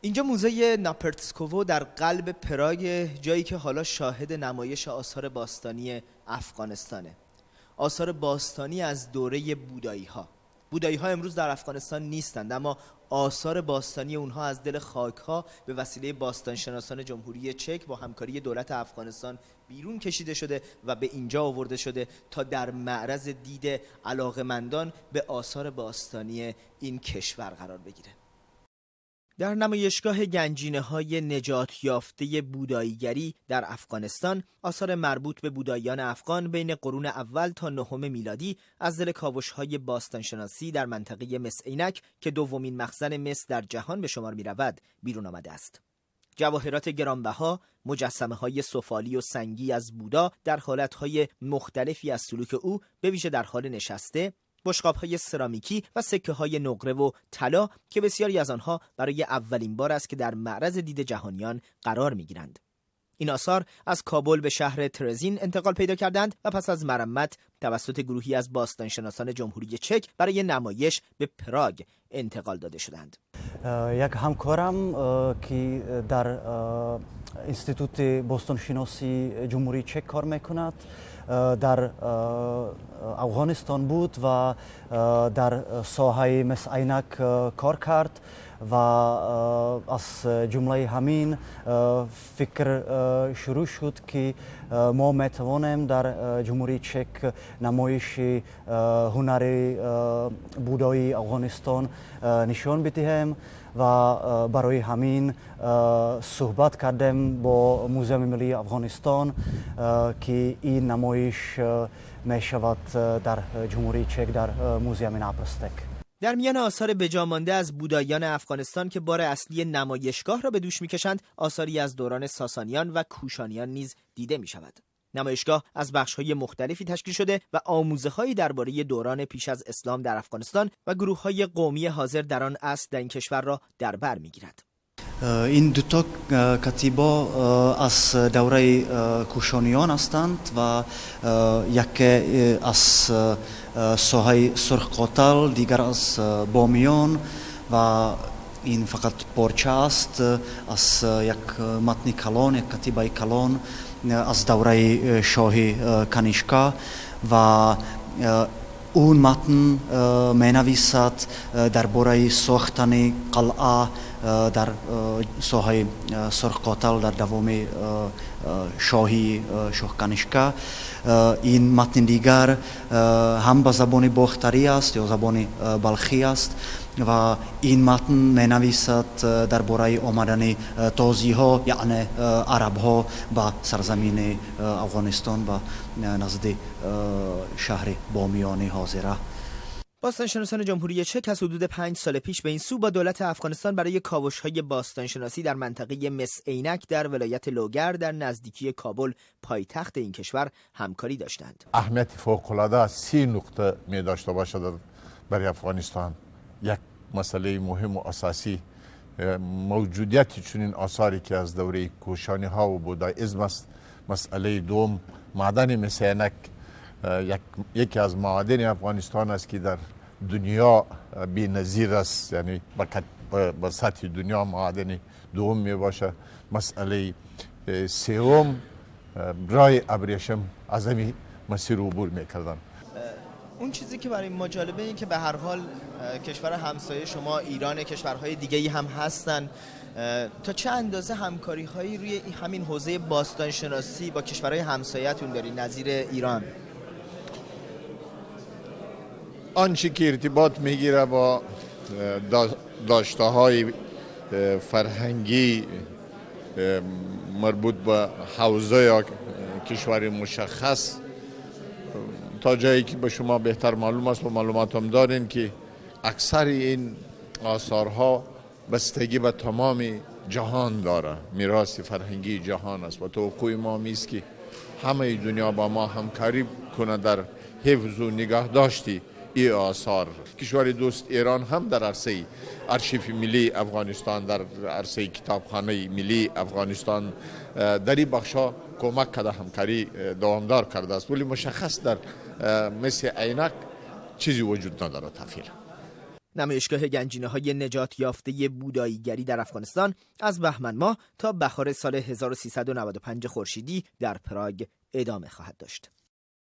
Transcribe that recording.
اینجا موزه ناپرتسکوو در قلب پراگ، جایی که حالا شاهد نمایش آثار باستانی افغانستانه. آثار باستانی از دوره بودایی ها. بودایی ها امروز در افغانستان نیستند، اما آثار باستانی اونها از دل خاک ها به وسیله باستانشناسان جمهوری چک با همکاری دولت افغانستان بیرون کشیده شده و به اینجا آورده شده تا در معرض دید علاقمندان به آثار باستانی این کشور قرار بگیره. در نمایشگاه گنجینه‌های نجات یافته بوداییگری در افغانستان، آثار مربوط به بوداییان افغان بین قرون اول تا نهم میلادی از دل کاوش‌های باستانشناسی در منطقه مس عینک که دومین مخزن مس در جهان به شمار می‌رود بیرون آمده است. جواهرات گرانبها، مجسمه‌های سفالی و سنگی از بودا در حالت‌های مختلفی از سلوک او، به ویژه در حال نشسته، بشقاب‌های سرامیکی و سکه‌های نقره و طلا که بسیاری از آنها برای اولین بار است که در معرض دید جهانیان قرار می‌گیرند. این آثار از کابل به شهر ترزین انتقال پیدا کردند و پس از مرمت توسط گروهی از باستانشناسان جمهوری چک برای نمایش به پراگ انتقال داده شدند. یک همکارم که در اینستیتوت باستانشناسی جمهوری چک کار میکند در افغانستان بود و در ساحه مس عینک کار کرد و از جمله همین فکر شروع شد که ما میتوانیم در جمهوری چک نمایش هنر بودایی افغانستان نشان بدهیم و برای همین صحبت کردیم با موزه ملی افغانستان که این نمایش میشود در جمهوری چک در موزه ناپرستک. در میان آثار بجامانده از بوداییان افغانستان که بار اصلی نمایشگاه را به دوش میکشند، آثاری از دوران ساسانیان و کوشانیان نیز دیده میشود. نمایشگاه از بخش‌های مختلفی تشکیل شده و آموزه‌هایی درباره دوران پیش از اسلام در افغانستان و گروه‌های قومی حاضر در آن عصر در این کشور را در بر می‌گیرد. این دو تا کتیبه از دوره کوشانیان هستند و یکی از ساحه سرخ قاتل، دیگر از بامیان و این فقط پارچه است از یک متن کلان، یک کتیبه کلان از دوره شاهی کنیشکا و اون متن مینویسد درباره ساختن قلعه در ساحه سرخ قاتل در دوام شاهی شاه کنیشکا. این متن دیگر هم به زبان باختری است یا زبان بلخی است و این متن مینویسد درباره آمدن تازی‌ها یعنی عرب‌ها به سرزمین افغانستان و نزد شهر بامیان حاضره. باستانشناسان جمهوری چک از حدود 5 سال پیش به این سو با دولت افغانستان برای کاوش‌های باستانشناسی در منطقه مس عینک در ولایت لوگر در نزدیکی کابل پایتخت این کشور همکاری داشتند. اهمیت فوق‌العاده 3 نقطه می داشته باشد برای افغانستان. یک مسئله مهم و اساسی موجودیت چنین آثاری که از دوره کوشانی ها و بوداییسم است. مسئله دوم معدن مس عینک یکی از معادن افغانستان است که در دنیا بی نظیر است، یعنی به سطح دنیا معادن دوم می باشه. مسئله سوم راه ابریشم از همین مسیر عبور میکردن. اون چیزی که برای ما جالبه این که به هر حال کشور همسایه شما ایران، کشورهای دیگه‌ای هم هستن، تا چه اندازه همکاری‌هایی روی همین حوزه باستانشناسی با کشورهای همسایه‌تون دارین نظیر ایران؟ آنچه که ارتباط میگیره با داشته‌های فرهنگی مربوط به حوزه یا کشور مشخص، تا جایی که به شما بهتر معلوم است و معلومات هم دارین که اکثر این آثارها بستگی به تمام جهان داره، میراث فرهنگی جهان است و توقع ما میست که همه دنیا با ما همکاری کنه در حفظ و نگهداشت ای آثار. کشور دوست ایران هم در عرصه ارشیف ملی افغانستان، در عرصه کتابخانه ملی افغانستان در این بخشا کمک کرده، همکاری دوامدار کرده است، ولی مشخص در مثل عینک چیزی وجود نداره تا فعلا. نمایشگاه گنجینه های نجات یافته بوداییگری در افغانستان از بهمن ماه تا بهار سال 1395 خورشیدی در پراگ ادامه خواهد داشت.